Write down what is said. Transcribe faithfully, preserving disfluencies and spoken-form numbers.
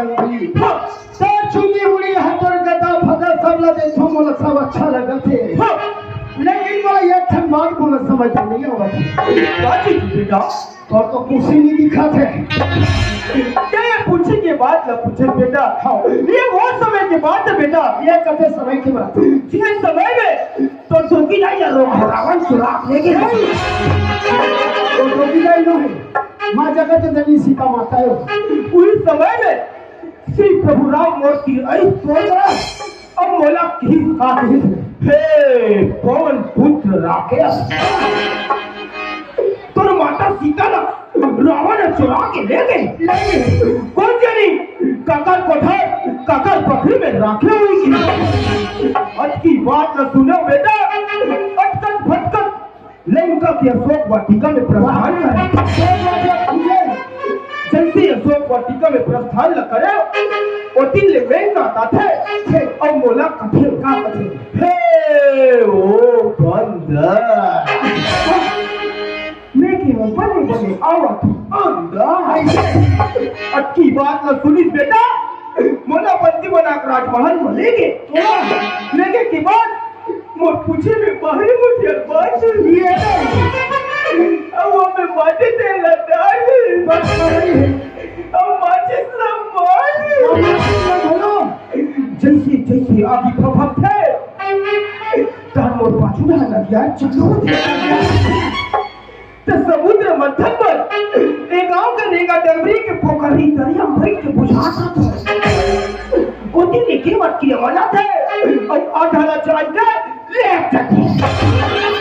हाँ। तोर चुंदी उड़ी हे, तोर गदा फदा सब ला देखथों, मोला सब अच्छा लगत हे। हाँ। लेकिन मोला एक ठन बात बोला समझ में नहीं आवत हे। का चीज बेटा? तोर तो पूछी नहीं दिखत हे। ये पूछी के बात ला पूछे बेटा। हाँ। ये वो समय के बात हे बेटा। ये कते समय के बात? जिस समय में तो जोगी ला या रो रावण सुराग लेके। तो जोगी ला ही नहीं। माँ जगत जननी सीता माता हे। उही समय में श्री प्रभु राम मोर तीर आइस। अब मोला किहिस का किहिस, हे पवन पुत्र राकेश, तोर माता सीता ला रावण ह चुरा के ले गे। कोन जनी काकर कोठर, काकर पखरी में राखे होही। अतकी बात ला सुने बेटा, अटकत भटकत लंका के अशोक वाटिका में प्रस्थान करे। जैसे अशोक वाटिका में प्रस्थान ल करे, ओतिन ले मेघनाथ आथे, अउ मोला कथे, का कथे? हे ओ बंदर, मैं के बने बने आवत हूँ अंदर। अतकी बात ला सुनिस बेटा, मोला बंदी बना के राजमहल में ले गे। ले गे के बाद मोर पूछी में बाहरी मुठिया बांध दिए। अब वो में माटी तेल लगा दे। बस नहीं है। अब माचिस ला मार। अब माचिस ला बोलो। जैसे, जैसे आगी फफकथे, तहां मोर पाछू डहर नदिया चालू होथे। त समुद्र मंथन पर ए गांव के रेंगा डबरी के पोखरी तरिया में बइठ के बुझात रथे। ओती ले के मटकी मनात हे, अउ आधा ला जान के ले जाथे।